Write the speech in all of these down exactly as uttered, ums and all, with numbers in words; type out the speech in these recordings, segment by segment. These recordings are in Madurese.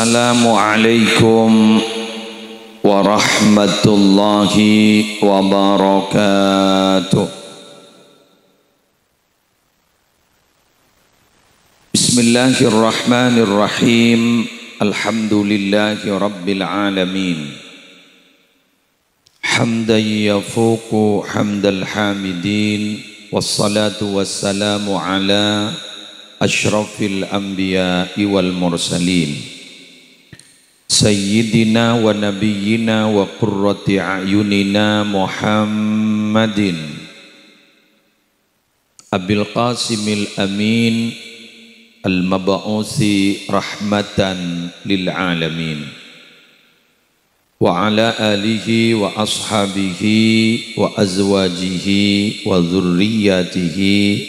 Assalamualaikum warahmatullahi wabarakatuh. Bismillahirrahmanirrahim. Alhamdulillahi rabbil alamin. Hamdan yafuqu hamdal hamidin. Wassalatu wassalamu ala asyrafil anbiya'i wal mursalin. Sayyidina wa nabiyyina wa qurrati a'yunina Muhammadin Abil Qasimil Amin al-mab'usi rahmatan lil alamin. Wa ala alihi wa ashabihi wa azwajihi wa dzurriyyatihi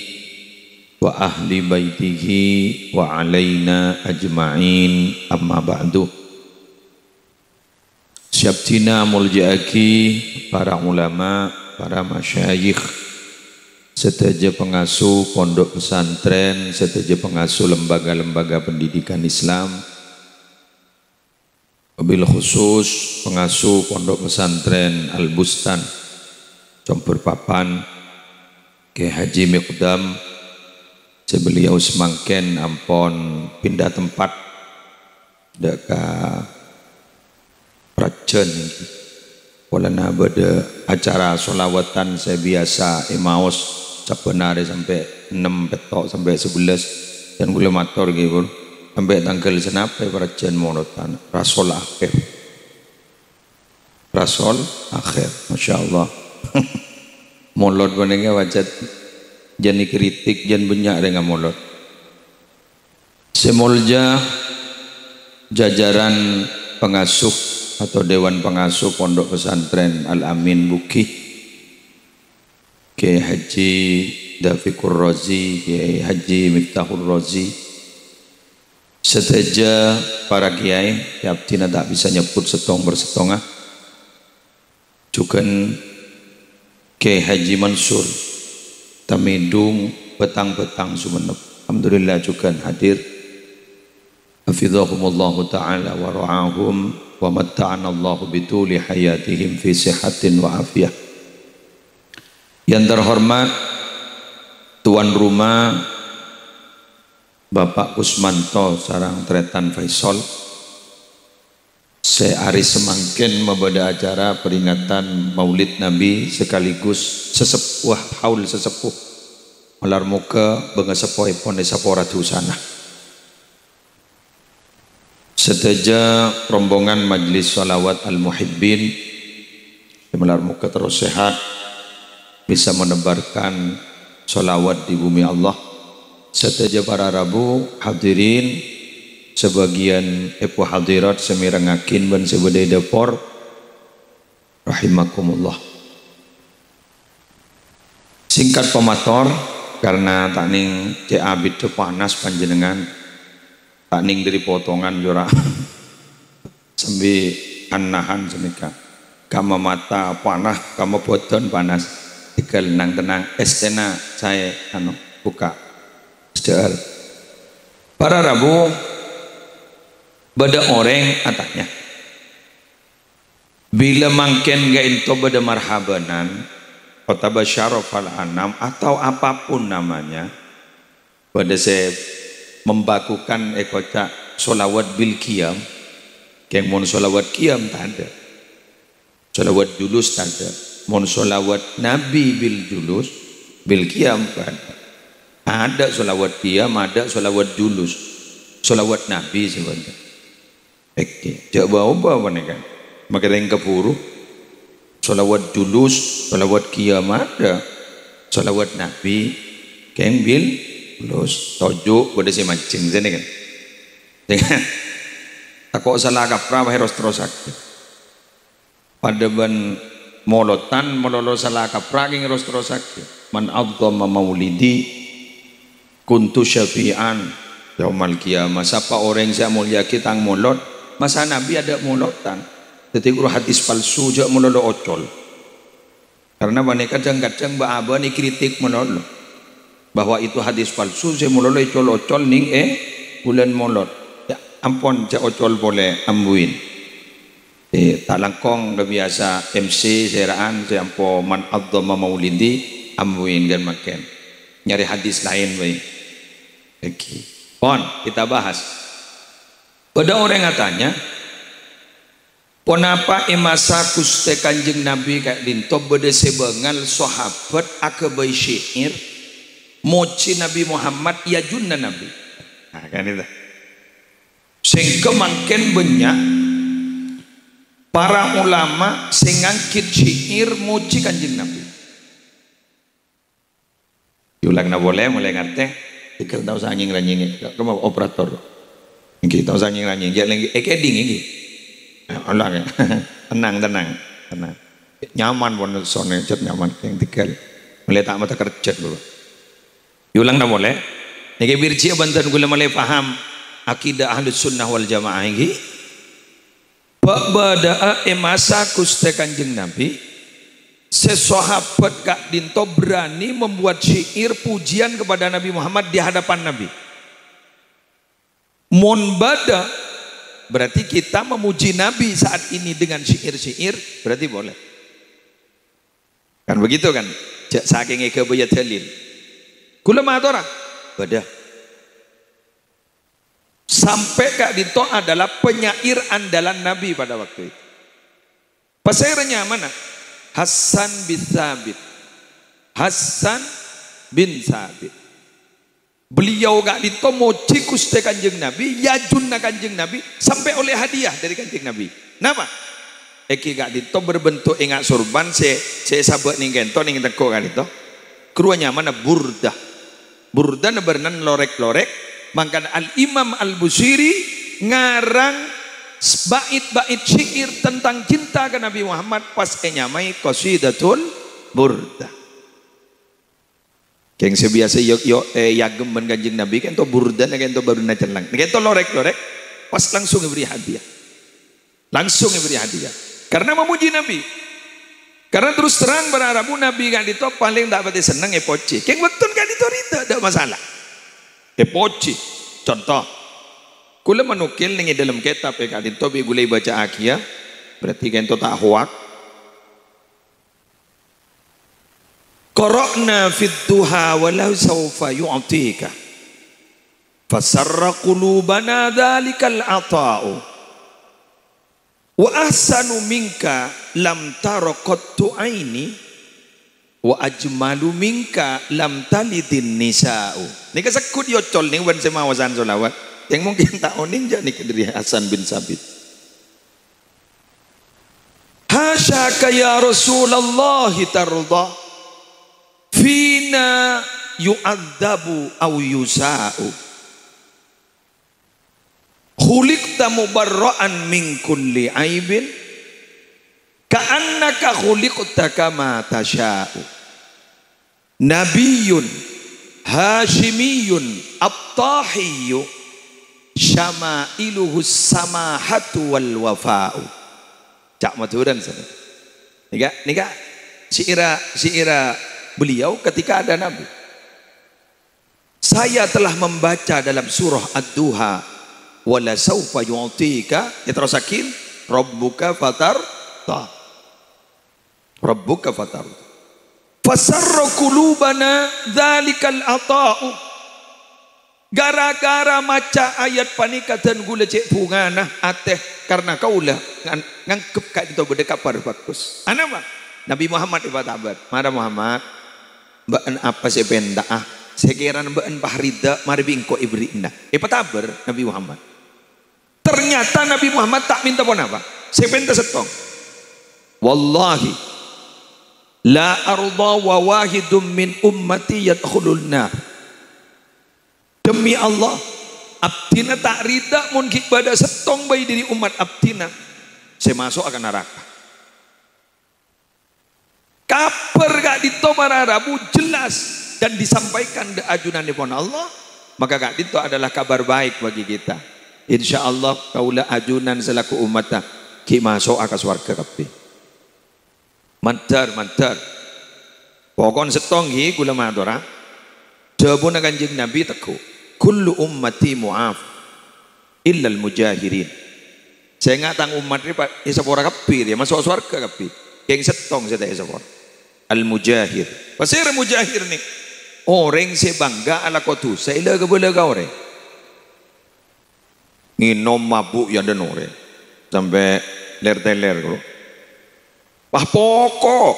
wa ahli baitihi wa alaina ajma'in, amma ba'du. Sè abdhina molja'aghi para ulama, para masyayikh, sadhâjâ pangasuh pondok pesantren, sadhâjâ pangasuh lembaga-lembaga pendidikan Islam, wabil khusus pangasuh pondok pesantren Al-Bustan, Comber Papan, Kè Haji Miqdam, sè beliau samangkèn ampon pindah tempat dâ' ka Prajan nèka. Polana bâdâ acara sholawatan sè biyasa èmaos sabbhân arè sampè' ennem, pètto' sampè' sabellâs. Dân kaulâ mator ghi, Pur, sampè' tangghâl sanapa è Prajan molodhân? Rasol akhèr. Rasol akhèr. Masya Allah. Molod panèka pajhât jhân èkritik, jhân bânnya' rèng amolod. Sè molja jajaran pangasuh atau Dewan Pangasuh Pondok Pesantren Al-Amin Bughi, Kè Haji Dafiqur Razi, Kè Haji Miftahur Razi, sadhâjâ para kèyaè, sè abdhina ta' bisa nyebbhut sèttong per sèttonga. Jhughân Kè Haji Mansur, Tamèdung, Bâtang-Bâtang, Songennep. Alhamdulillah, jhughân hadir. Hafizahumullahu ta'ala wa ra'ahum wa matta'anallahu bituli hayatihim fi sihatin wa afiyah. Yang terhormat tuan rumah Bapak Kusmanto sareng Trètan Faisal, sè arè samangkèn mabâdâ acara peringatan Maulid Nabi sekaligus sesep-, wah, haul sesepuh. Malar moghâ bângaseppoèpon èsapora dhusana. Sadhâjâ rombongan Majelis Sholawat Al-Muhibbin, sè malar moghâ terros sehat, bisa menebarkan sholawat di bumi Allah. Sadhâjâ para rabu, hadirin, sabâgiyân èpo hadirat sè mèrengngaghi bân sè bâdâ è dâpor, rahimakumullah. Singkat pamator, karna ta' nèng cè' abiddhâ panas panjhennengngan, ta' nèng dâri potongan jhârâ' sambi an-nahan sanèka. Kamma mata panas, kamma bhâdhân panas. Tèghâl nang-tennang, èstèna saè, anu, bukka'. Sèdhâ'âr. Para rabu, bâdâ orèng atanya, "Bilâ mangkèn ghâ' ènto bâdâ marhabanan, otabâ syarafal anam, atau apapun namanya, bâdâ sè membakukan èkoca' sholawat bil qiyam?" Kèng mon sholawat qiyam tadâ'. Sholawat julus tadâ'. Mon sholawat Nabi bil julus, bil qiyam tadâ'. Adâ' sholawat qiyam, adâ' sholawat julus. Sholawat Nabi sè bâdâ. Èkè, jhâ' bâ-obâ panèka. Makè rèng kabhuru. Sholawat julus, sholawat qiyam adâ'. Sholawat Nabi, kèng bil julus. Toju' bâdâ sè mancèng sènè kan. Tako' sala kaprah, bâ ros-terrossaghi. Padâ bân molodhân, malolo sala kaprah, kèng ros-terrossaghi. "Man 'azzama maulidi, kuntu syafi'an yaumal qiyamah." Sapa orèng sè amoljâ'aghi tang molod, masa Nabi adâ' molodhân. Dhâddhi, ghuru hadis palsu, jhâ' malolo ocol. Karna panèka kadhâng-kadhâng bâ'-abâ'na èkritik malolo, bahwa itu hadis palsu sè malolo ècol-ocol nèng è bulân Molod. Yâ, Ampon, jhâ' ocol polè, ambuin. Eh, ta' langkong ka biyasa M C sèra'an sè ampo man 'azzama maulidi, ambuin ghân mangkèn. Nyarè hadis laèn bhâi. Èngghi. Pon, kita bahas. Bâdâ orèng atanya, "Ponapa è masa Ghustè Kanjeng Nabi ka'dinto bâdâ sè bângal sahabat aghâbây syi'ir mojhi Nabi Muhammad è ajunna Nabi?" Nah, kan itu. Sèngghâ mangkèn bânnya' para ulama sè nganggit syi'ir mojhi Kanjeng Nabi. Èolangna polè, molaè ngartè. Tèghâl ta' osa nyèng-ranyèng. Kemma operator. Èngghi, ta' osa nyèng-ranyèng. Jhâ' lèngghi, èkèdhing èngghi. Nah, olang, ya. Tenang, tenang, tenang. Nyaman pon sonè, cè' nyaman. Yang tèghâl. Molaè ta' mata kerjhât, Bapak. Èolangna polè. Nèka bhirjiyâ bhândhân kaulâ molaè paham akidah Ahlus Sunnah wal Jamaah èngghi. Bâ-, bâdâ'â è masa Ghustè Kanjeng Nabi, sè sahabat ka'dinto berani membuat syi'ir pujian kepada Nabi Muhammad di hadapan Nabi. Mon bâdâ, berarti kita memuji Nabi saat ini dengan syi'ir-syi'ir, berarti boleh. Kan begitu kan? Jhâ' sakèng èghâbâyâ dalil. Kaulâ matora, bâdâ. Sampè' ka'dinto adalah penyair andalan Nabi pada waktu itu. Pasèra nyamana? Hasan bin Sabit. Hasan bin Sabit. Beliau ka'dinto mojhi Ghustè Kanjeng Nabi, è ajunna Kanjeng Nabi, sampè' ollè hadiah dâri Kanjeng Nabi. Napa? Èngghi ka'dinto berbentuk enga' sorban sè, sè èsabâ' nèng kènto, nèng tèngko' ka'dinto. Ghâruwa nyamana Burdah. Burdah bârnana lorèk-lorèk, mangkana Al-Imam Al-Busiri ngarang s-, bait-bait syi'ir tentang cinta ka Nabi Muhammad pas ènyamaè Qasidatul Burdah. Kèng sè biyasa yok-yok, eh, èyagem bân Kanjeng Nabi, kènto burdana, kènto bâruna celleng. Kènto lorèk-lorèk, pas langsung èberri' hadiah. Langsung èberri' hadiah. Karena memuji Nabi. Karena terus terang, para rabu Nabi ka'dinto palèng ta' patè senneng èpojhi. Kèng bâkto ka'dinto rida, ta' masalah. Èpojhi. Conto, kaulâ manukil nèng è dâlem kètab è ka'dinto bi' kaulâ èbâca'aghiyâ, berarti kènto ta' hoak. Qara'na fid duha wa la sawfa yu'tika. Fasarra qulubana dzalikal ata'u. Wa ahsanu minka lam tara qattu aini. Wa ajmalu minka lam talidin nisa'u. Nèka segghut èocol nèng bân sè maosan sholawat. Yang mungkin ta' onèng jhâ' nèka dâri Hasan bin Sabit. Hasyaka ya Rasulullah tardha fina yu'adzabu aw yusa'u. Khuliqta mubarra'an min kulli aibin ka'annaka khuliqta kama tasya'u. Nabiyyun Hasyimiyyun At-Tahiyyu syama'iluhus samahatu wal wafa'u. Ca' Madhurâna sènè. Nèka, nèka syi'irra, syi'irra beliau ketika ada Nabi. Saya telah membaca dalam surah Ad-Duha, "Wa la saufa yu'tika," èterrossaghi, "Rabbuka fatarda." Rabbuka fatarda. Fasarra qulubana dzalikal ata'u. Gara-gara maca ayat panèka dân kaulâ cè' bhungana atè karna kaulâ ngan-, nganggep ka'dinto bâdâ kabhâr bhâghus. Anapa? Nabi Muhammad èpatabâr. Mara Muhammad, bâ'na apa sè èpènta'a? Sè kèrana bâ'na pas rida, marè bi' engko' èberri'ana. Èpatabâr Nabi Muhammad. Ternyata Nabi Muhammad ta' mènta ponapa. Sè èpènta sèttong. "Wallahi la arda wa wahidun min ummati yadkhulun nar." Demi Allah, abdhina ta' rida mon ghi' bâdâ sèttong bhâi dâri ommat abdhina sè maso'a ka naraka. Kabhâr ka'dinto para rabu jelas dan disampaikan dâ' ajunanèpon Allah, maka ka'dinto adalah kabar baik bagi kita. Insyaallah, kaulâ ajunan selaku ommatta ghi' maso'a ka sowarghâ kabbhi. Mandhâr, mandhâr. Pokon sèttong ghi kaulâ matora. Dhâbuna Kanjeng Nabi tegghu', "Kullu ummati mu'af." Illal mujahirin. Sènga' tang ommat rè pa-, èsapora kabbhi rè, maso' sowarghâ kabbhi. Kèng sèttong sè ta' èsapora. Al-mujahir. Pasèra mujahir nè? Orèng sè bângghâ alako dhusa, èlâ-kabâlâ ka orèng. Ngènom, mabuk, yâ, dân orèng. Sampè' lèr-tèlèr, ghuru. Pas poko'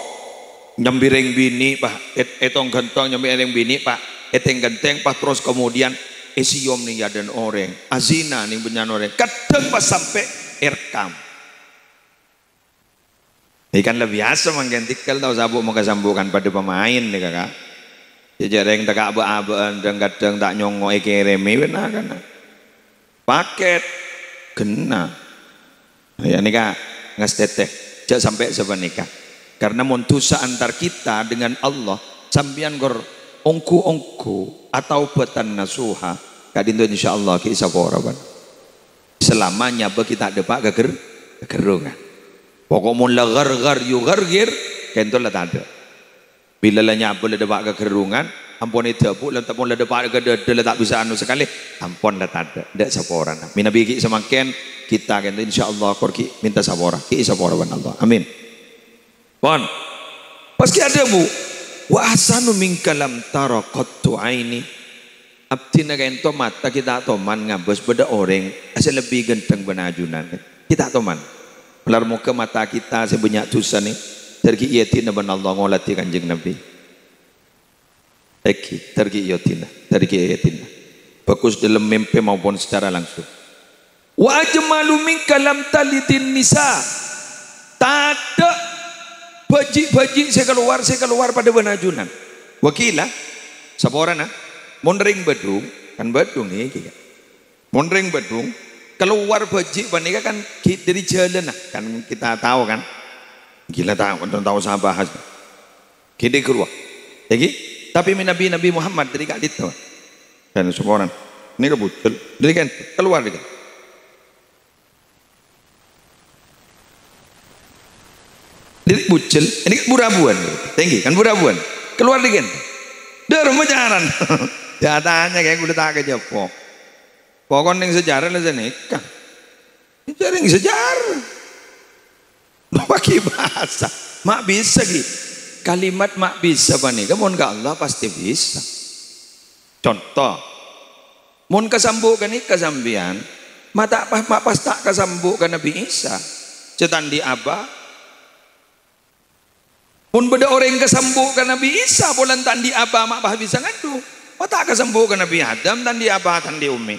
nyambi rèng binè', pas èt-, ètong-ghentong nyambi rèng binè', pas ètèng-ghentèng, pas terros kemudian èsèyom nèng è adâ'na orèng, azina nèng bânnya'na orèng, kadhâng pas sampè' èrekkam. È kan la biyasa mangkèn tèkèl tao sabuk maka sambukan padâ pamaèn nèka, Ka'. Jhâ' jhâ' rèng tèka' bâ'-abâ'ân, dhâng-kadhâng ta' nyongngo' èkèrèmè, bân akana. Paket. Ghenna. Ya, nèka ngastètè. Jhâ' sampè' sapanèka. Karena mon dhusa antar kita dengan Allah, sampèyan kor ongghu-ongghu ataobatan nasuha, ka'dinto insyaallah ghi' èsapora, bân. Selama nyabâ ghi' ta' dâpa' ka ghâr-, ka ghârrungan. Poko' mon la ghar-ghar yugharghir, kènto la tadâ'. Bilâ la nyabâ la dâpa' ka ghârrungan, ampon èdhâbu, la ta-, mon la dâpa' ka dâdâ la ta' bisa anu sakalè, ampon la tadâ', endâ' saporana. Mènabi ghi' samangkèn, kita kènto insyaallah kor ghi' mènta sapora, ghi' sapora bân Allah. Amin. Pon. Pas ghi' adhâbu, "Wa ahsanu minka lam tara qattu aini." Abdhina kènto mata ghi' ta' toman ngabâs bâdâ orèng sè lebbi ghântheng bân ajunan. Ghi' ta' toman. Malar moghâ mata kita sè bânnya' dhusa nè, dâri ghi' èyadina bân Allah ngoladhi Kanjeng Nabi. Èngghi, dâri ghi' èyadina, dâri ghi' èyadina. Bagus dalam mimpi maupun secara langsung. "Wa ajmalu minka lam talidin nisa." Tadâ' bhâji'-bhâji' sè kalowar, sè kalowar padâ bân ajunan. Wa qila, saporana, mon rèng bâdhung, kan bâdhung nèka, Ka'. Mon rèng bâdhung, kalowar bhâji' panèka kan ghi-, dâri jhâlânna, kan kita tahu kan? Gila tahu, kan tahu sapa has. Ghi' dâri ghâruwa. Èngghi? Tapè mènabi Nabi Muhammad dâri ka'dinto. Kan saporana. Nèka bujel. Dâri kan, kalowar dâri kan. Dâri bujel, ini kan bu-rabuwân. Èngghi, kan bu-rabuwân. Kalowar dâri kan. Dârma jaran. Jhâ' tanya kaè ghulâ ta' kajhâpo. Pokok nèng sejarah la sanèka. Jhâ' rèng sejarah. Paghi bhâsa. Ma' bisa, ghi. Kalimat ma' bisa panèka mon ka Allah pastè bisa. Conto, mon kasambu' ghânèka sampèyan, ma' ta' pa-, ma' pas ta' kasambu' ka Nabbhi Isa, sè ta' andi' abâ'. Mon bâdâ orèng kasambu' ka Nabbhi Isa, polana ta' andi' abâ' ma' pas bisa ngandung, ma' ta' kasambu' ka Nabbhi Adam, ta' andi' abâ', ta' andi' ommè.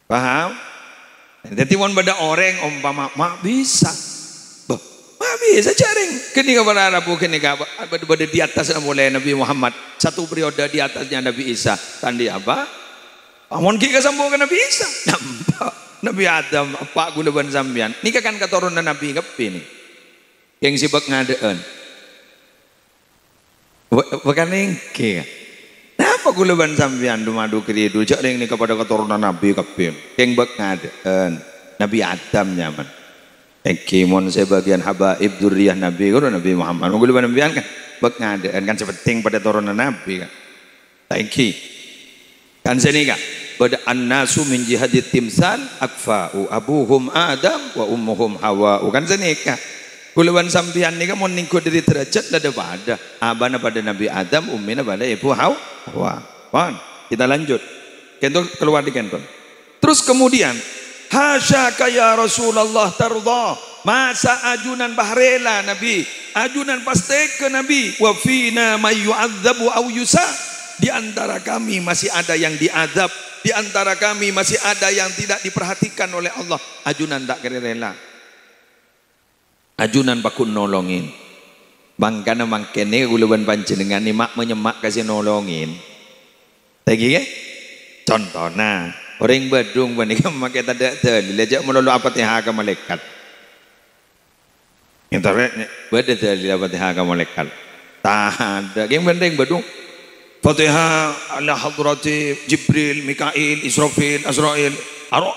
Paham? Dhâddhi, mon bâdâ orèng ompama ma' bisa, bâh, ma' bisa jhâ' rèng ghânèka para rabu ghânèka bâ-, bâdâ, bâdâ di attasna molaè Nabbhi Muhammad, satu periode di atasnya Nabbhi Isa, ta' andi' abâ'. Mon ghi' kasambu' ka Nabbhi Isa, nampa Nabbhi Adam, eppa' ghulâ bân sampèyan. Nèka kan katoronan Nabbhi kabbhi, nè. Kèng sè bâk-ngadâ'ân. Bâ-, bâkal èngghi, kan? Napa ghulâ bân sampèyan du-madu kèri-du, jhâ' rèng nèka padâ katoronan Nabbhi kabbhi? Kèng bâk-ngadâ'ân. Nabbhi Adam nyamana. Èngghi, mon sè bâgiyân habaib dzurriyah Nabbhi, ghuru Nabbhi Muhammad. Mon ghulâ bân sampèyan, kan? Bâk-ngadâ'ân, kan sè pentèng padâ toronan Nabbhi, kan? Ta' èngghi. Kan sanèka, bâdâ, "Annasu min jihati timsal akfa'u, abuhum Adam wa ummuhum Hawa'u." Kan sanèka. Ghulâ bân sampèyan nèka mon nèngghu dâri dârâjhât la dâ-padâ. Abâna padâ Nabbhi Adam, ummina padâ Èbhu Haw-, Hawa. Pon, kita lanjut. Kènto kalowar dâri kènto. Terus kemudian, "Hasyaka ya Rasulullah tardha." Masa ajunan pas rèla, Nabbhi? Ajunan pas tèghâ, Nabbhi? "Wa fina may yu'adzabu aw yusa." Di antara kami masih ada yang diazab, di antara kami masih ada yang tidak diperhatikan oleh Allah. Ajunan ta' kèra rèla. Ajunan pagghun nolongè. Mangkana mangkèn nèka ghulâ bân panjhennengngan nèma'-manyemma' ka sè nolongè. Ta' èngghi, ghi? Contona, orèng bâdhung panèka makè tadâ' dâlil, jhâ' malolo apatèha ka malaèkat. Èntarè, bâdâ dâlil apatèha ka malaèkat? Tadâ'. Kèng bân rèng bâdhung, Fatèha ala hadrati Jibril, Mikail, Israfil, Azrail. Aro-,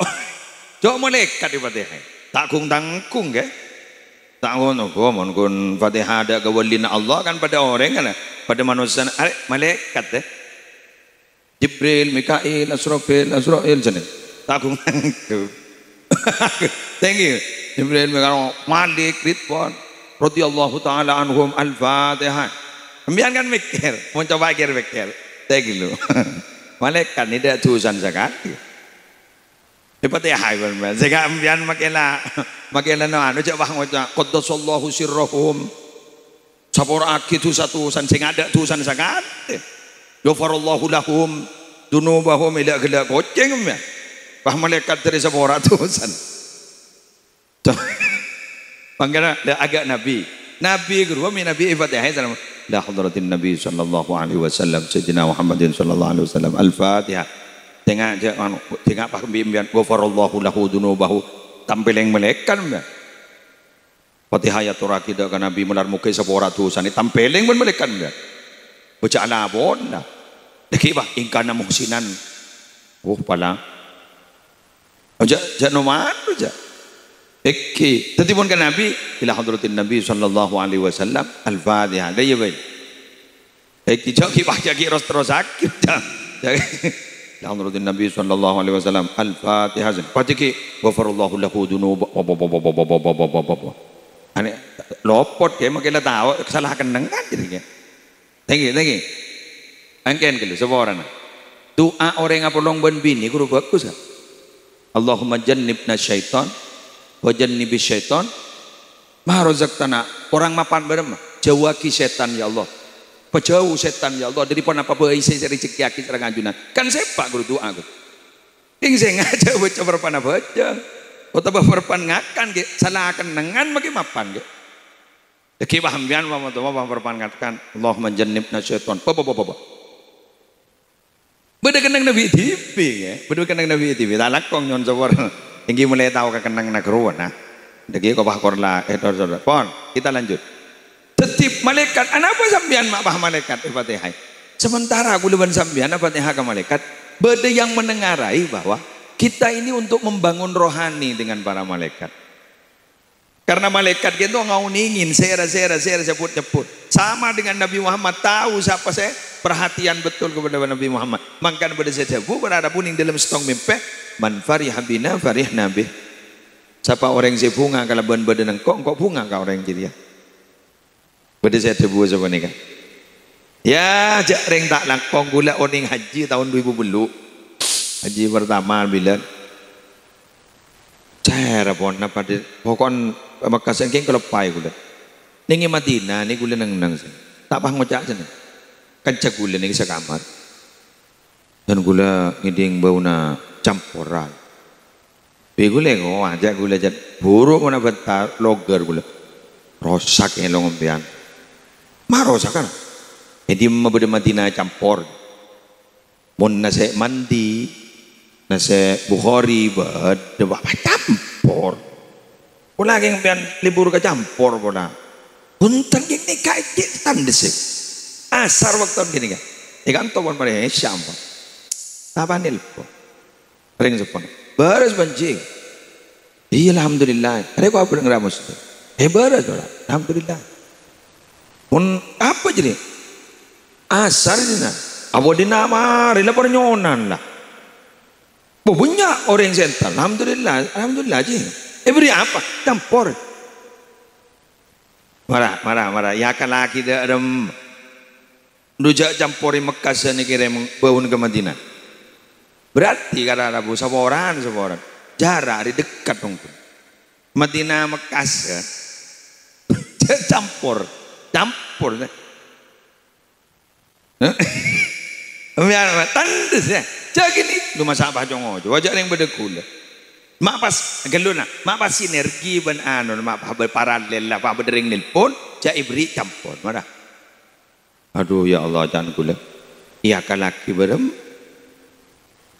jhâ' malaèkat èpatèhaè. Ta' ghung-tangghung, ghi. Ta' ngono, ghu, mon ghun Fatèha dâ' ka walina Allah kan padâ orèng kan, padâ manossana, arè, malaèkat, eh. Jibril, Mikail, Asrafil, Azrail, jârèya. Tanggung nanggung. Thank you. Jibril Mikail, Malik, Ridwan, radhiyallahu ta'ala anhum, Al-Fatihah. Sampèyan kan mèkkèr, mon coba kèr mèkkèr. Thank you, lo. Malaikat nèka ta' dusana sakalè. È Fatihah, sampèyan. Sèngghâ sampèyan makè la, makè la no anu, jhâ' pas ngoca', "Qaddasallahu sirrahum." Sapora'aghi dusa-dusana sè ngadâ' dusana sakalè. "Ghafarallahu lahum dzunubahum," ella ghellâ' kocèng, ya. Pas malaikat dâri sapora dusana. Mangkana, la, aghâ' Nabi. Nabi ghâruwa mè' Nabi è Fatihah, salam. La hadratin Nabi sallallahu alaihi wasallam, Sayyidina Muhammadin sallallahu alaihi wasallam. Al-Fatihah. Sèngghâ jhâ' anu, sèngghâ pas bi' sampèyan, "Ghafarallahu lahu dzunubahu." Tampèlèng malaikat, ya. Fatihah èyatorraghi dâ' ka Nabi, malar moghâ sapora dusana, tampèlèng bân malaikat, ya. Bâca alabonna. Dhâggi', Pak, "In kana muhsinan." Oh, pala. Oh, jhâ', jhâ' no-mano, jhâ'. Èngghi. Dhâddhi, mon ka Nabi, ila hadratin Nabi sallallahu alaihi wasallam, Al-Fatihah. Lah, iyâ, bhâi. Èngghi, jhâ' ghi' pas jhâ' ghi' ros-terrosaghi, jhâ'. Jhâ'. Ila hadratin Nabi sallallahu alaihi wasallam, Al-Fatihah. Pas ghi', "Ghafarallahu lahu dzunuba." Anè, lopot, ghi', makè la tao, sala kennengngan, jârèya. Thank you, thank you. Angkèn ghâllu, saporana. Du'a orèng apolong bân binè ghuru bhâghus, ya. "Allahumma jannibna syaitan, wa jannibis syaitan, ma razaqtana." Korang mapan bârâmma? Jhâuwâghi sètan, ya Allah. Pajhâu sètan, ya Allah, dâri ponapa bhâi sè, sè rejhekkèyaghi sareng ajunan. Kan sèpa' ghuru du'a, ghuru. Ing sè ngajhâ' bâca parpana bâca. Otabâ parpan ngakan, ghi', sala kennengngan makè mapan, ghi'. Dhâggi' pas sampèyan, wa, wa, wa, wa, parpan ngakan. "Allahumma jannibna syaitan." Bâ, bâ, bâ, bâ, bâ. Bâdâ kennengnganna bi' dhibi', ya. Bâdâ kennengnganna bi' dhibi'. Ta' langkong nyo'on sapora. Èngghi molaè tao ka kennengnganna ghâruwa, nah. Dhâggi' kok pas kor la, eh, tor, tor, tor. Pon, kita lanjut. Dhâddhi malaikat, anapa sampèyan ma' pas malaikat è Fatihah? Sementara ghulâ bân sampèyan Fatihah ka malaikat, bâdâ yang menengarai bahwa kita ini untuk membangun rohani dengan para malaikat. Karena malaikat ghâpanèka ngaonèngè, sèra, sèra, sèra, sebbhut-nyebbhut. Sama dengan Nabi Muhammad, tahu siapa sè perhatian betul kepada Nabi Muhammad. Mangkana bâdâ sè dhâbu, bârâ' bânnè dâlem sèttong mèmpè, "Man fariha bina farihna bih." Sapa orèng sè bhunga kalabân bâdâna engko', engko' bhunga ka orèng jârèya. Bâdâ sè adhâbu sapanèka. Ya, jhâ' rèng ta' langkong, ghulâ onèng haji taon du èbu tello'. Haji pertama bilân. Cèr pon napa di-, pokon Mekka sèngkèng kaloppaè ghulâ. Nèng è Madinah nèka ghulâ neng-neng sè. Ta' pas ngoca' sènè. Kanca ghulâ nèng sakamar. Dan ghulâ ngèdhing bâuna camporan. Bi' ghulâ ngowa, jhâ' ghulâ jhât buru mona bânta loghâr ghulâ. Rosak èlong sampèyan. Ma' rosak kan? È dimma bâdâ Madinah campor. Mon nasè' mandi, nasè' Bukhari, bâdâ, Pak, campor. Pola kèng sampèyan libur ka campor pola. Bhunten kèng nèka èkè' tandhâsè. Asar bâkto ghânèka. È kanto pon marè Isya, Pak. Sapa nelpon? Rèng seppon. Bârâs, Panji. Iyâ, alhamdulillah. Arè kok abâ' ngramosta. Eh, bârâs, bârâs. Alhamdulillah. Mon apa jârèya? Asar dina. Apa dina marè la parnyonan la. Bâ-, bânnya' orèng sè entar. Alhamdulillah, alhamdulillah, Ji. Èberri' apa? Campor. Mara, mara, mara. Èakallaghi dâ' remma. Dhu jhâ' camporè Mekka sanèka rèng bâuna ka Madinah. Berarti kara rabu saporan, saporan. Jhârâ' rè dekat dong. Madinah Mekka sa-, jhâ' campor. Campor. Biar tandhâs ya. Jhâ' ghini, lu masa' apa congo. Wajah yang bâdâ ghulâ. Ma' pas, ghâllu na, ma' pas sinergi bân anu, ma' pas paralel la, pas bâdâ rèng nelpon, jhâ' èberri' campor. Mara. Adhu, ya Allah, can ghulâ. Èakallaghi bârâmma?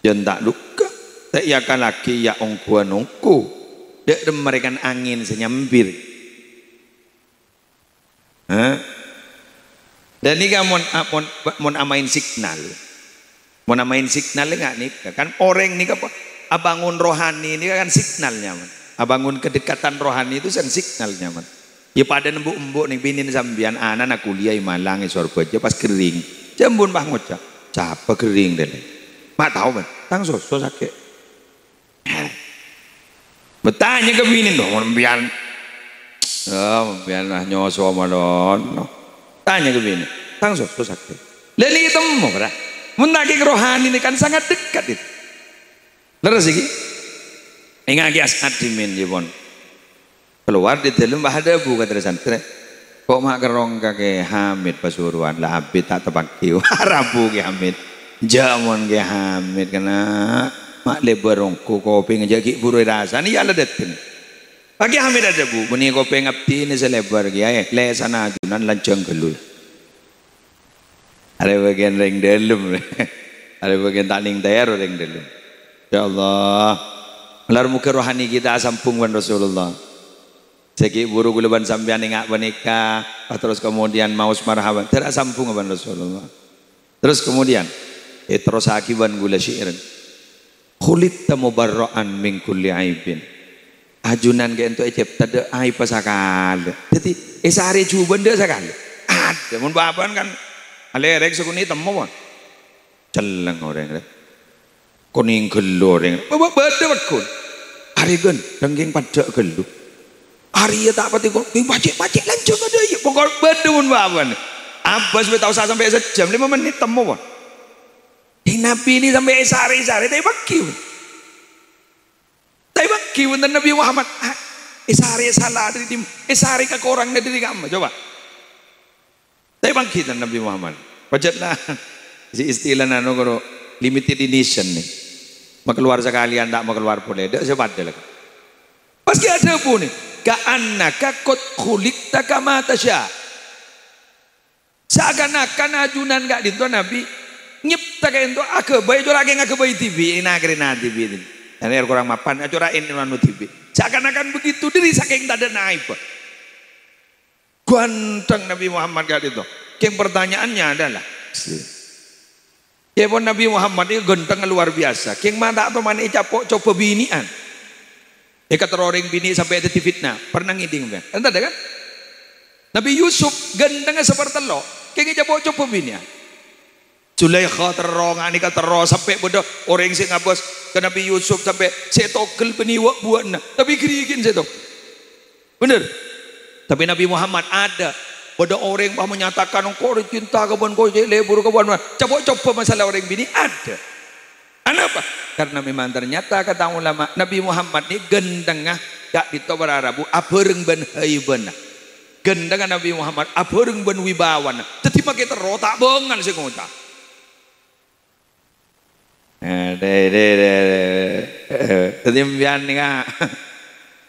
Jhân ta' dhukka. Ta' èakallaghi, ya ongghuwân ongghu. Dâ' remma rèkan angèn sè nyambir. Hah? Dan nèka mon, mon, mon amaèn signal. Mon amaèn signal enggak nèka, kan orèng nèka apa? Abângon rohani nèka kan signal nyaman. Abângon kedekatan rohani itu kan signal nyaman. Ya padâ embu'-embu' nèng binèna sampèyan, ana'na kuliah è Malang, è Sorbhâjâ, pas ghering. Jhâ' embu'na pas ngoca', "Sapa ghering, Dèlè?" Ma' tao, bân. "Tang soso sakè'." Bertanya ka binèna, "Mon sampèyan, oh, sampèyan lah nyoso malon." Tanya ka binè, "Tang soso sakè'?" Lha nèka temmo, Bra. Mon sakèng rohani nèka kan sangat dekat itu. Lerres iki? Ènga'aghi As'ad dhimèn, ya, pon. Kalowar dâri dâlem, pas adhâbu ka rè-santrè, "Ko' ma' kerrong ka Kè Hamid Pasuruan, la abit ta' tepaghi." Wah, rabu Kè Hamid. "Jâ' mon Kè Hamid kèna ma' lèbâr ongghu kopèngnga jâ' ghi' buru èrasana, iyâ la dâteng." Pas Kè Hamid adhâbu, "Bânnè kopèng abdhina sè lèbâr, Kèyaè, lèsanna ajunan lanjhâng ghâllu." Arè bâgiyân rèng dâlem. Arè bâgiyân ta' nèng tèro rèng dâlem. Ya Allah. Malar moghâ rohani kita asambhung bân Rasulullah. Sè ghi' buru kaulâ bân sampèyan ènga' panèka, pas terros kemudian maos marhaban, dârâ sambhung bân Rasulullah. Terros kemudian, èterrossaghi bân kaulâ syi'ir. "Khuliqta mubarra'an min kulli aibin." Ajunan ka'dinto ècèpta dâ' aibba sakalè. Dhâddhi, èsarè jhubâ' dâ' sakalè. Adâ, mon bâbâ'ân kan alèrèk sakonè' temmo, pon. Celleng orèng rè. Konèng ghâllu orèng. Bâ-, bâ-, bâdâ pagghun. Arè ghândhâng kèng paddhâ' ghâllu. Arèya ta' patè ko-, kèng pacè'-pacè' lanjhâng adâ, iyâ. Pokok bâdâ mon bâbâ'ân. Abâs bâ' ta' osa sampè' sajjhâm, lèma mennit temmo, pon. Kèng Nabbhi nè sampè' èsarè-sarè, ta' èpaghi, pon. Ta' èpaghi bhunten Nabbhi Muhammad. Ah, èsarè sala dâri dim-, èsarè kakorang dâri kamma, coba. Ta' èpaghi bhunten Nabbhi Muhammad. Pajhât la, sè istilana anu karo limited edition nè. Makalowar sakalèyan, ta' makalowar polè. Dâ' sè padâ la. Pas Kè adhâbu nè, "Ka'annaka qad khuliqta kama tasya'." Seakan-akan ajunan ka'dinto Nabbhi nyèpta ka'dinto aghâbây, cora' kèng aghâbây dhibi', èna-, kèrèna dhibi'. Ane korang mapan, acora'è anu dhibi'. Seakan-akan begitu dâri sakèng tadâna aibba. Ghândhâng Nabbhi Muhammad ka'dinto. Kèng pertanyaannya adalah, Kèpon Nabbhi Muhammad nèko ghândhângnga luar biasa. Kèng ma' ta' toman ècapo' coba binè'an. Èkaterro orèng binè' sampè' dhâddhi fitnah. Pernah ngèdhing, sampèyan? Enten, kan? Nabbhi Yusuf ghândhângnga sapartello'. Kèng ècapo' coba binè'an. Zulaikha terro, nganèka terro, sampè' bâdâ orèng sè ngabâs ka Nabbhi Yusuf sampè' sè ètogel bânnè wa'-buwa'na. Tapè ghârighin sè ètogel. Bener. Tapè Nabbhi Muhammad adâ. Bâdâ orèng pas menyatakan, "Engko' rè cinta ka bân engko', cè' lebur ka bân." Coba-coba masalah orèng binè' adâ. Anapa? Karena memang ternyata kata ulama, Nabbhi Muhammad nè ghândhângnga ka'dinto para rabu abhâreng bân haibâna. Ghândhângnga Nabbhi Muhammad abhâreng bân wibawana. Dhâddhi makè terro ta' bângal sè ngoca'. Eh, dè, dè, dè, dè. Eh, dhâddhi sampèyan nèka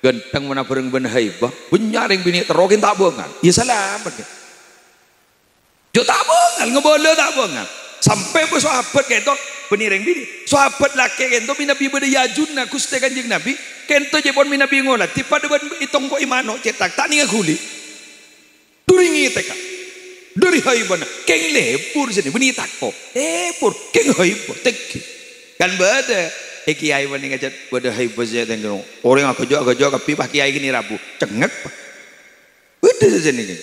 ghândhâng mon abhâreng bân haibâ. Bânnya' rèng binè' terro kèng ta' bângal. Iyâ salamet, kè. Jhâ' ta' bângal, ngabâlâ ta' bângal. Sampè' bâ sahabat kènto, bânnè rèng binè'. Sahabat lakè' kènto mènabi bâdâ è ajunna Ghustè Kanjeng Nabbhi, kènto jhâ' pon mènabi ngolatè, padâ bân ètongko'è mano' cètak, ta' nènga ghuli. Duri ngètèka. Duri haibâna. Kèng lebur sènè, bânnè tako. Lebur. Kèng haibâ. Tèngghi. Kan bâdâ. È kèyaè panèka cè' bâdâ haibâ sè tèngghi. Orèng aghâjâ'-aghâjâ' kabbhi, pas kèyaè kènè rabu. Cengngek, Pak. Bâdâ sè sènè kèng.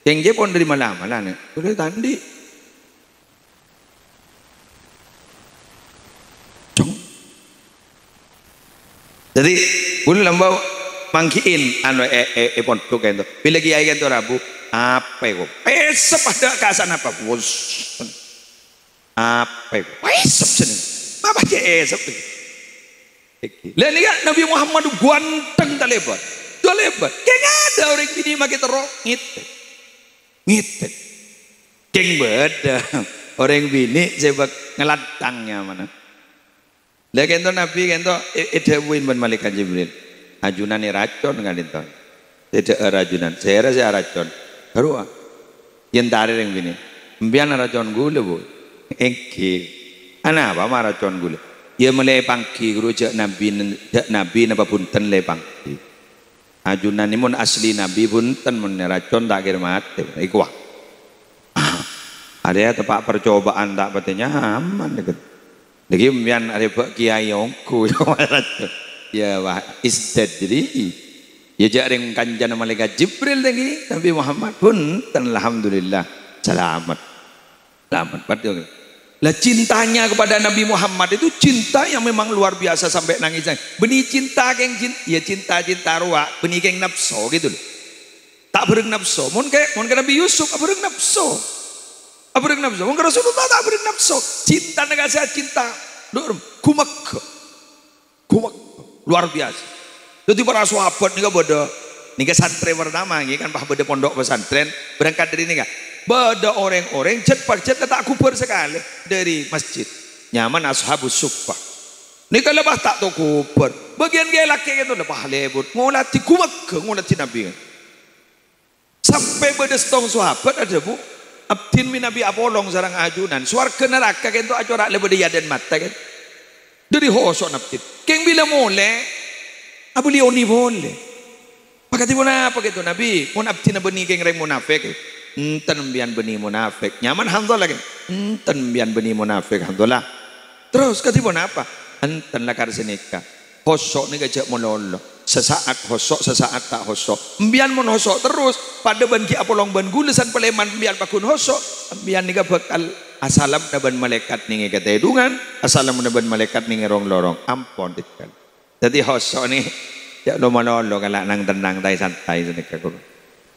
Kèng jhâ' pon dâri mala-mala nè. Bâdâ ta' andi'. Cong. Dhâddhi, ghulâ lambâ' mangghi'in, anu, è, è, è pondhuk kènto. Bilâ kèyaè kènto rabu, apa èko? Èsep adâ' ka sanapa, Bos? Apa èko? Èsep sènè. Apa cè' èsep? Lha nèka Nabbhi Muhammad ghândhâng talèbât. Talèbât. Kèng adâ' orèng binè' makè terro ngètèk. Ngètèk. Kèng bâdâ orèng binè' sè bâk-, ngaladdhâng nyamana. Lha kènto Nabbhi kènto è-, èdhâbuwi bân Malaèkat Jibril, "Ajunan èracon ka'dinto." Sè dhâ'âr ajunan, "Sèra sè aracon?" "Bâruwâ." Èyentarè rèng binè'. "Sampèyan aracon ghulâ, Bu?" "Èngghi." "Anapa ma' aracon ghulâ?" "Iyâ mèlè èpangghi, ghuru, jhâ' Nabbhi, jhâ' Nabbhi napa bhunten la èpangghi. Ajunan nè mon asli Nabbhi bhunten, mon èracon ta' kèra matè." Èkowa. Arèya teppa' percobaan ta' patè nyaman, gitu. Lagi sampèyan arè bâ' kèyaè ongghu, ya, wah, istadri. Ya, jhâ' rèng kancana Malaèkat Jibril, tèngghi, Nabbhi Muhammad, bhunten, alhamdulillah, salamet. Salamet, betul. Lah, cintanya kepada Nabi Muhammad itu cinta yang memang luar biasa sampai nangis. Bânnè cinta kèng cin-, ya cinta-cinta rowa, bânnè kèng napso gitu loh. Ta' bhâreng napso. Mon ka, mon ka Nabi Yusuf, abhâreng napso. Abhâreng napso. Mon ka Rasulullah ta' bhâreng napso. Cintana ka sè cinta. Dur, gumegghâ. Gumegghâ. Luar biasa. Dhâddhi para sahabat nèka bâdâ, nèka santrè pertama ngghi kan pas bâdâ pondok pesantren, berangkat dari nèka. Bâdâ orèng-orèng jhât-pajhât la ta' ghubâr sakalè dhâri masjid. Nyamana Ashabus Suffah. Nèka la pas ta' tao ghubâr. Bâgiyân ghâbây lakè' kènto la pas lebur. Ngoladhi gumegghâ, ngoladhi Nabi. Sampè' bâdâ sèttong sahabat adhâbu, "Abdhin mènabi apolong sareng ajunan. Sowarghâ naraka kènto acora' la bâdâ è adâ'na mata, kan? Dhâri hoso'na abdhin. Kèng bilâ molè, abâli onè polè." "Pakadhi ponapa kènto, Nabi? Mon abdhina bânnè kèng rèng monafèk?" "Enten, empèyan bânnè monafèk." "Nyamana Hanzalah, kan?" "Enten, empèyan bânnè monafèk, Hanzalah." "Terros kadhi ponapa?" "Enten lakar sanèka. Hoso' nèka jhâ' malolo. Sasa'at hoso', sasa'at ta' hoso'. Empèyan mon hoso' terros, padâ bân ghi' apolong bân ghulâ san palèman empèyan pagghun hoso', empèyan nèka bhâkal asalamna bân malaèkat nèng è katèdungan, asalamna bân malaèkat nèng è rong-lorong. Ampon, tèngghâl." Dhâddhi hoso' nè, jhâ' lo-malolo, kala' nang-tennang, taè-santaè sanèka, ghuru.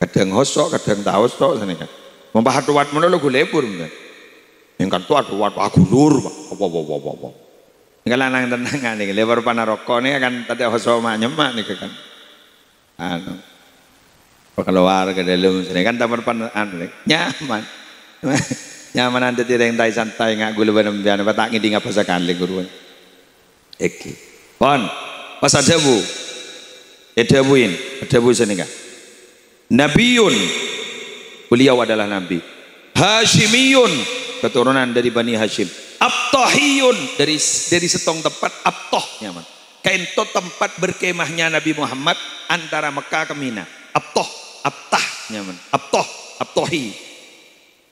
Kadhâng hoso', kadhâng ta' hoso' sanèka. Mon pas atowat malolo, ghu lebur, mènta. Èngkan to atowat, aghulur, Pak. Apa, apa, apa, apa, apa. Nèka la nang-tennang nèka, lèbâr pana roko' nèka kan tadâ' hoso' ma'-nyemma' nèka kan. Anu, pakalowar ka dâlem sini kan ta' parpan-, anu, nyaman. Nyaman dhâddhi rèng taè-santaè nga' ghulâ bân empèyan, apa ta' ngèdhing apa sakalè, ghuru. Èngghi. Pon, pas adhâbu. Èdhâbuin, adhâbu sanèka. Nabiyun, beliau adalah nabi. Hasyimiyun, keturunan dari Bani Hasyim. Abtahiyun, dari, dari sèttong tempat, Abtah nyamana. Kaènto tempat berkemahnya Nabi Muhammad antara Mekah ke Mina. Abtah, Abtah nyamana. Abtah, Abtahi.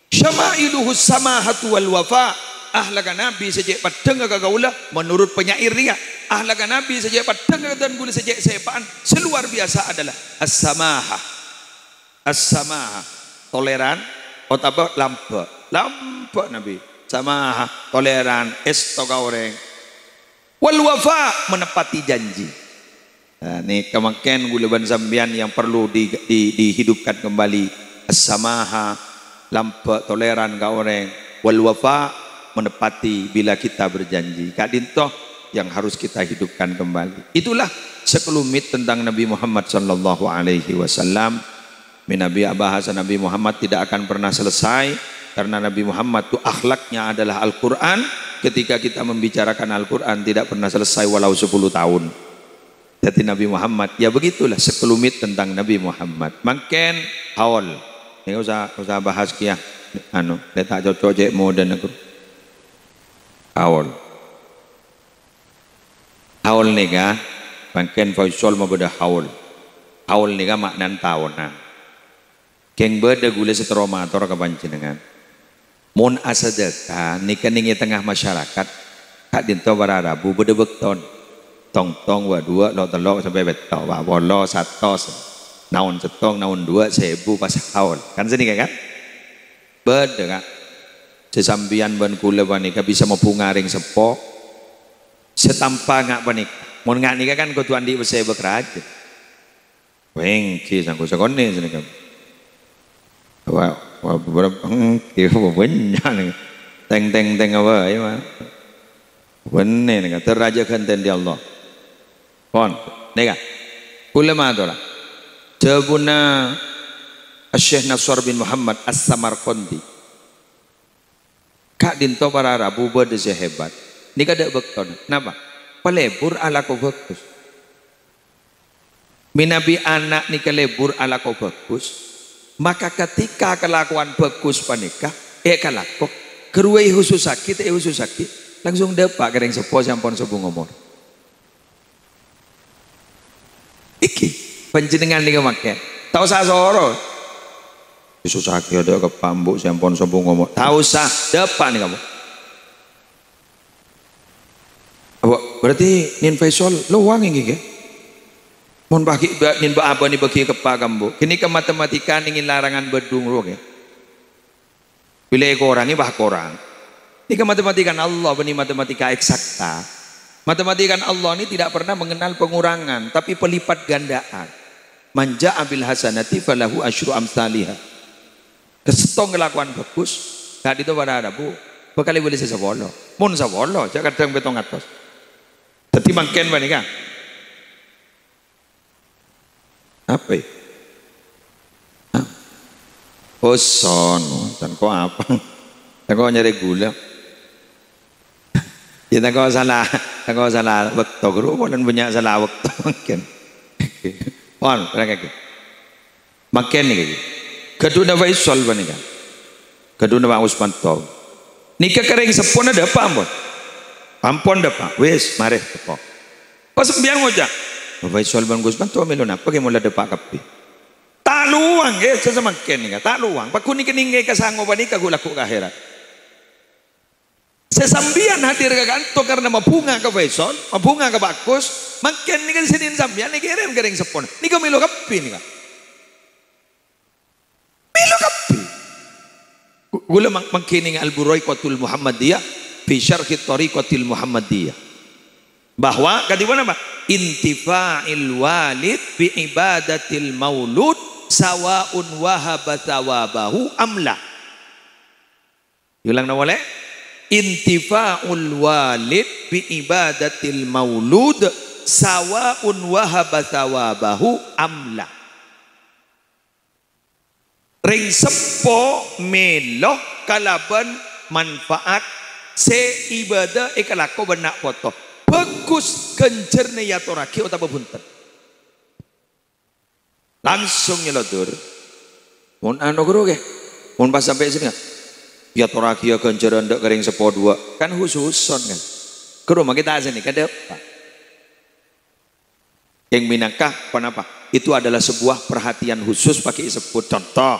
Syama'iluhus samahatu wal wafa. Akhlakka Nabi sè cè' peddhângnga ka kaulâ, menurut penyair nèka. Akhlakka Nabi sè cè' peddhângnga ka dhân ghulâ sè cè' sèpa'an, sè luar biasa adalah as-samaha. As-samaha, toleran, otabâ lambâ'. Lambâ' Nabi. Samaha, toleran, èsto ka orèng. Wal wafa, menepati janji. Nah, nèka mangkèn ghulâ bân sampèyan yang perlu di, di, dihidupkan kembali. As-samaha, lambâ' toleran ka orèng. Wal wafa, menepati bila kita berjanji. Ka'dinto yang harus kita hidupkan kembali. Itulah sekelumit tentang Nabi Muhammad sallallahu alaihi wasallam. Mènabi abahasa Nabi Muhammad tidak akan pernah selesai, karena Nabi Muhammad itu akhlaknya adalah Al-Quran. Ketika kita membicarakan Al-Quran, tidak pernah selesai walau sepuluh tahun. Jadi Nabi Muhammad, ya begitulah sekelumit tentang Nabi Muhammad. Mangkèn haul. Nèka osa, osa bahas kèya. Anu, lè ta' cocok cè' modâna, ghuru. Haul. Haul nèka, mangkèn Faisal mabâdâ haul. Haul nèka ma'nana taonan. Kèng bâdâ ghulâ sè terro mator ka panjhennengngan. Mon asadâkah nèka nèng è tengnga masyarakat, ka'dinto para rabu bâdâ bâktona. Tong-tong, wa' duwâ', lo' tello', sampè' pètto', wa' polo, satos. Naon sèttong, naon duwâ', sèbu, pas haul. Kan sanèka, kan? Bâdâ, Ka'. Sè sampèyan bân ghulâ panèka bisa mabhunga rèng seppo. Sè tampa nga' panèka. Mon nga' nèka kan kodhu andi' pèssè bâk rajâ. Wèngghi sangko sakonè' sanèka. Wa, wa, wa, èngghi, wa, bânnya' nèka. Tèng, tèng, tèng, apa, ya, ma. Bânnè nèka, terajâ ghântèna dâri Allah. Pon, nèka. Ghulâ matora. Dhâbuna Asy-Syaikh Nasr bin Muhammad As-Samarqandi. Ka'dinto para rabu bâdâ sè hebat. Nèka dâ' bâktona. Napa? Palebur alako bhâghus. Mènabi ana' nèka lebur alako bhâghus, maka ketika kalakowan bhâghus panèka èkalako, ghâruwa èhususaghi ta' èhususaghi, langsung dâpa' ka rèng seppo sè ampon sobung omor. Iki, panjhennengngan nèka mangkèn. Ta' osa soro. Èhususaghi adâ' ka pambu sè ampon sobung omor. Ta' osa, dâpa' nèka, Bu. Apa, berarti Nin Faisal lowang èngghi, ghi? Mon bâgi, ba-, Nin ba-, abâ ni bâgi keppa kambu. Kènè ka matematika nèng larangan bâdung rowa, ghi? Bilâ èkorangè, bâ korang. Ini kan matematika Allah, ini matematika eksakta. Matematika Allah ini tidak pernah mengenal pengurangan, tapi pelipat gandaan. "Man ja'a bil hasanati falahu asyru amtsaliha." Kastong kelakuan bagus, tadi itu para Arabu, bakal boleh sesapolo. Mun sapolo, aja kadang petong atas. Jadi mangken panika. Apa ya? Hah? Oh, son. Tan kok apa? Tan kok nyari gula? Ya, tan kok salah, tan kok salah waktu. Guru, bukan banyak salah waktu mungkin. Pon, berangkat. Mangken niki. Gaduna Faisal paneka. Gaduna Pak Usmanto. Nika ka rèng seppona dâpa' ampon. Ampon dâpa'. Wis, marè teko. Pas sampèyan ngoca', "Pak Faisal bân Gus Usmanto mèlo napa ghi' mola dâpa' kabbhi?" Ta' lowang, ngghi, sasamangken nika. Ta' lowang. Paggun nèka nèngghâ ka sango panèka ghu-, lagghu' ka akhèrat. Sè sampèyan hadir ka kanto karna mabhunga ka Faisal, mabhunga ka Pak Gus, mangken nèka sè nèng sampèyan èkèrèm ka rèng seppona. Nèka mèlo kabbhi nèka. Mèlo kabbhi. Ku-, kaulâ mang-, mangkènè Al-Buraiqatul Muhammadiyah fi Syarhi Thariqatil Muhammadiyah. Bahwa, kadhi napa? Intifa'il walid bi ibadatil maulud sawa'un wahaba thawabahu am la. Ulang polè. Intifa'ul walid bi ibadatil maulud sawa'un wahaba thawabahu am la. Rèng seppo mèlo kalabân manfaat sè ibadah èkalako bân na' poto. Bhâghus ghânjhârânna èyatorraghi otabâ bhunten. Langsung nyelodor. Mon anu ghuru, ghi. Mon pas sampè' sènè, èyatorraghiyâ ghânjhârân dâ' ka rèng seppo duwâ'. Kan hususon, kan. Ghuru, mangkè ta' sènè, kadâ' apa? Yang minangka, ponapa? Itu adalah sebuah perhatian khusus pakai sebut. Contoh.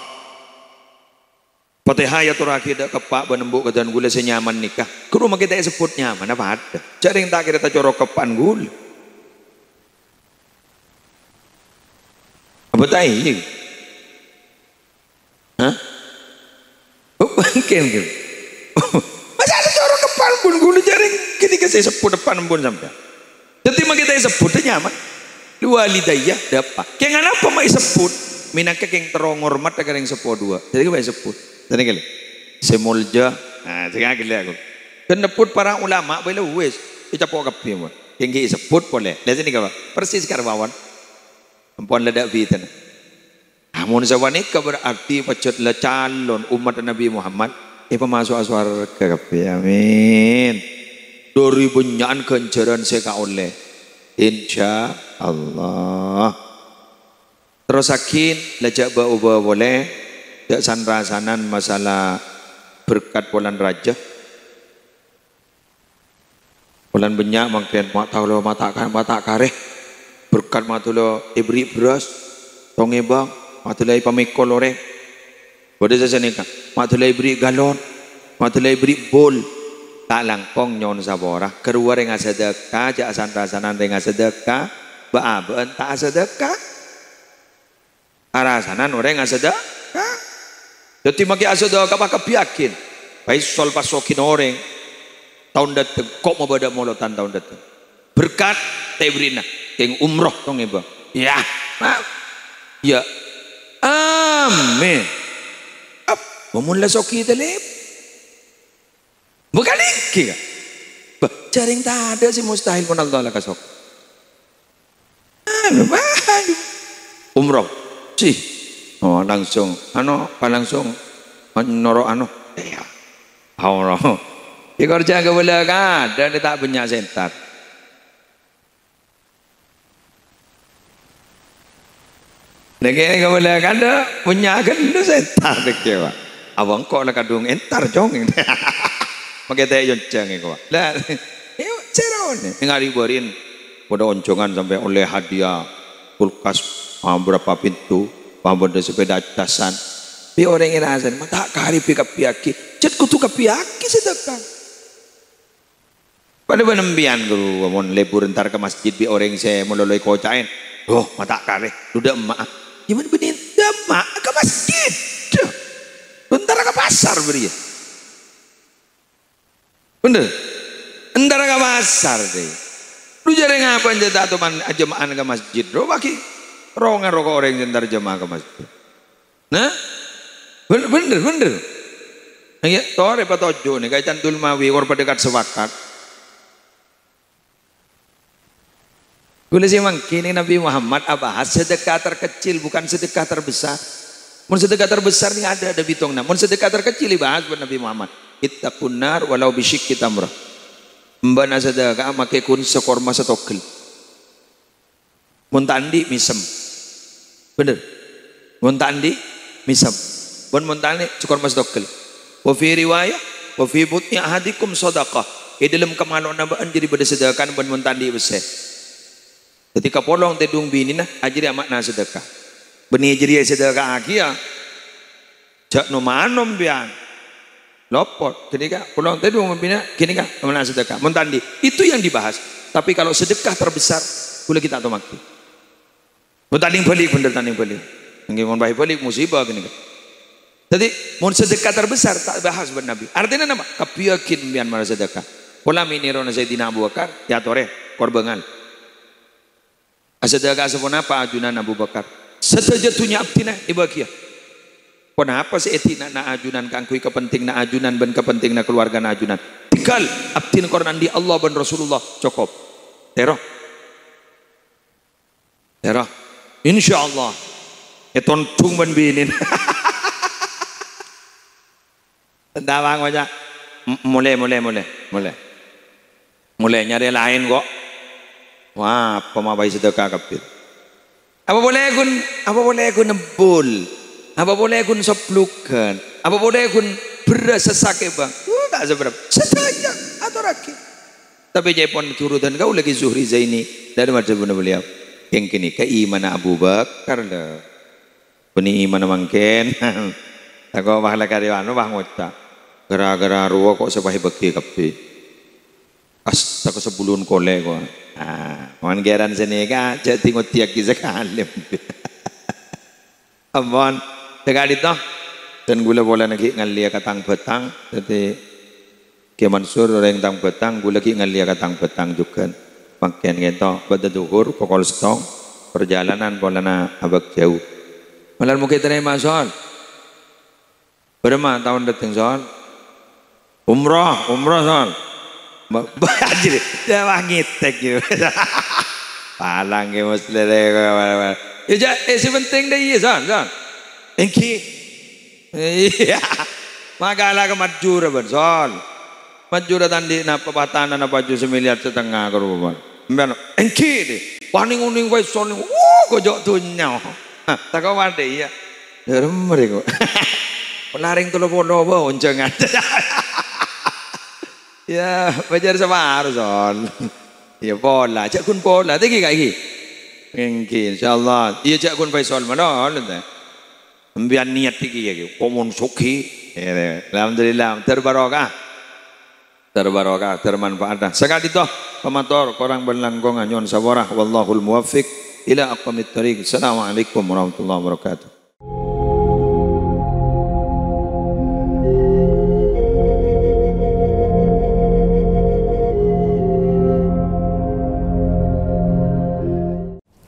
Fatihah èyatorraghi dâ' ka eppa' bân embu' kadhân ghulâ sè nyaman nèka. Ghuru mangkè ta' èsebbhut nyaman, apa adâ? Jhâ' rèng ta' kèra tacorok ka eppa'na ghulâ. Apa ta' iyâ? Hah? Oh, mangkèn, mangkèn. Masa' tacorok ka eppa'na embu'na ghulâ, jhâ' rèng ghânèka sè èsebbhut eppa'na embu'na sampèyan. Dhâddhi mangkè ta' èsebbhut, nyaman. Liwalidayya, dâpa'. Kèng anapa ma' èsebbhut? Mènangka kèng terro ngormat ka rèng seppo duwâ'. Dhâddhi ma' èsebbhut. Dhâddhi kali. Sè molja. Nah, sè ngaghellè aku. Kèng nebbhut para ulama, bhâi la wis. Ècapo' kabbhi, mon. Kèng ghi' èsebbhut polè. La sè nèka, Pak. Persis karo mawon. Ampon la dâ' bhidhâna. Amon sapanèka berarti pajhât la calon ommatta Nabbhi Muhammad èpamaso'a sowarghâ kabbhi. Amin. Dhâri bânnya'an ghânjhârân sè èkaollè. Insyaallah. Terrossaghi, la jhâ' bâ-obâ polè, jhâ' san-rasanan masalah berkat bulân rajâ. Bulân bânnya' mangkèn, ma' tao lo mata ka-, mata karè. Berkat ma' tao lo èberri' bherrâs, tong èbâng, ma' tao lo èpamèkol orèng. Bâdâ sè sanèka, ma' tao lo èberri' galon, ma' tao lo èberri' bol. Ta' langkong nyo'on sapora, ghâruwa rèng asadhâka, jhâ' san-rasanan rèng asadhâka, bâ'-abâ'ân ta' asadhâka. Arasanan orèng asadhâka. Dhâddhi mangkè asadhâka pakabbhiyaghin. Faisal pas sogina orèng. Taon dâteng, ko' mabâdâ molotan taon dâteng. Berkat ta' èberri'na. Kèng umroh tong èbâng. Yâ, ma-, yâ. Amin. Ap-, mon la soghi talèp. Bâkal ènggi, Ka'. Bâh, jhâ' rèng tadâ' sè mustahil mon Allah la kasok. Anu, aduh. Umroh. Sih. Oh, langsung. Anu, apa langsung noro' anu? Iyâ. Allah. Èkorja kabâlâ kadâ' ta' bânnya' sè èntar. Nèkè kabâlâ kadâ' bânnya' ghâllu sè èntar nèkè, Pak. Abâ' engko' la kadhung èntar, Cong. Mangkè ta' èyonjhâng èko, Pak. La, iyâ, sèra onèng. Ngarè-bâri'en padâ onjhângan sampè' ollè hadiah kulkas, ah, berapa pintu, pabâdâ sepeda casan. Bi' orèng èrasaè, ma' ta' karè bi' kabbhiyaghi. Jhât kodhu kabbhiyaghi sè dâkkan. Padâ bân empèyan, Guru, mon lebur entar ka masjid bi' orèng sè malolo èkoca'è, "Duh, ma' ta' karè, dudâ' emma'a." Yâ, mon bânnè dâ' emma'a ka masjid. Duh, entar ka pasar bâriyâ. Bhender? Entar ka pasar, dè. Lu jhârèng apa jhâ' ta' toman ajâma'an ka masjid, ro, bâgi. Ro-ngaro ka orèng sè entar jâma'ah ka masjid. Nah? Bhender, bhender, bhender. Iyâ, torè patojjhu' nèka, Candul Mawi, kor padâ kat-sapakat. Kaulâ sè mangghi nèng Nabi Muhammad abahas sedekah terkecil, bukan sedekah terbesar. Mon sedekah terbesar nèng adâ'-adâ' bitongna. Mon sedekah terkecil dibahas bân Nabi Muhammad. "Ittaqun nar walau bisyiqqi tamrah." Embâna sedekah makè ghun sakorma satoghel. Mon ta' andi', mèsem. Bhender? Mon ta' andi', mèsem. Bân mon ta' andi', sakorma satoghel. Wa fi riwayah, "Wa fi butni ahadikum shadaqah." È dhâlem kamalowanna bâ'ân jârèya bâdâ sedekah bân mon ta' andi' pèssè. Dhâddhi kapolong tèdung binèna, a jârèya ma'na sedekah. Bânnè jârèya èsedekahaghi, yâ. Jhâ' no-mano sampèyan. Lopot. Ghânèka, polong tèdung binèna, ghânèka, ma'na sedekah. Mon ta' andi', itu yang dibahas. Tapi kalau sedekah terbesar, kaulâ ghi' ta' toman ghi. Mon ta' andi' bâli', bhender ta' andi' bâli'. Èngghi mon bâi bâli' musibah ghânèka. Dhâddhi, mon sedekah terbesar ta' bahas bân Nabi. Artèna napa? Kabbhiyâghi sampèyan mara sedekah. Pola mè' nèrona Sayyidina Abu Bakar, yâ torè, kor bângal. Asadhâka saponapa ajunan Abu Bakar? Sadhâjâ dhunnya abdhina èbâghiyâ. Ponapa sè èdina'na ajunan kaangghuy kapentinganna ajunan bân kapentinganna kalowarghâna ajunan? Dhingghâl, abdhina kor andi' Allah bân Rasulullah, cokop. Tèro. Tèro. Insyaallah. Ètondhung bân binèna. Entawang ngoca', "M-, molè, molè, molè, molè. Molè nyarè laèn, kok." Wah, apa ma' bâi sedekah kabbhi. Apa polè ghun, apa polè ghun ebbhul? Apa polè ghun sobblughân? Apa polè ghun bherrâs sè sakè', Bang? Uh, ta' sabârâmpa. Sadhâjâ atorraghi. Tapè ca'èpon jhurutan kaulâ Ki Zuhri Zaini, dhâri madhâbuna beliau. Kèng ghânèka imanna Abu Bakar, lho. Bânnè imanna mangkèn. Tako' wah la karè anu, wah ngoca'. Ghârâ-ghârâ rowa kok sè bâi bâghi kabbhi. Astaga, sabulun kolè' kok. Ah, mon ghiyaran sanèka jhâ' di-ngodiyâghi sakalè. Ampon, sakadhi to. Dan kaulâ polana ghi' ngallèya ka tang-bâtang. Dhâddhi, Kè Mansur orèng tang-bâtang, kaulâ ghi' ngallèya ka tang-bâtang jhughân. Mangkèn ghânèka, bâdâ dhuhur pokol sèttong, parjhâlânan polana abâk jhâu. Malar moghi tarèma, Sol. Bârâmma taon dâteng, Sol? Umroh, umroh, Sol. Ba-, ba-, anjir, yâ, wah, ngètèk, yâ. Palang, yâ, Mas, lèrè, yâ, jhâ', eh, sè penting dâ' iyâ, Sol, Sol. Èngghi. Iyâ. Mangkana ka Madjura, bân, Sol. Madjura ta' andi' napa, patanana paju samiliar satengnga karo, bân. Sampèyan, èngghi, dhi. Wah, nèng-onèng Faisal nèng, wuh, ghâjâ' dhunnya. Hah, tako' padâ, iyâ. Dâ' remma rèko. Larèng tello polo, bân, onjhângan. Yâ, bâjâr saparo, Sol. Iyâ, pola. Jhâ' ghun pola. Tèngghi, Ka', èngghi. Èngghi, insyaallah. Iyâ, jhâ' ghun Faisal, mano, lho, ta. Sampèyan niyat iki ya, iki. Kok mon soghi. Ya, alhamdulillah, ter barokah. Ter barokah, ter manfaat. Sakadhi to, pamator, korang bân langkongan, nyo'on sapora. Wallahul muwaffiq ila aqwamit thariq. Assalamualaikum warahmatullahi wabarakatuh.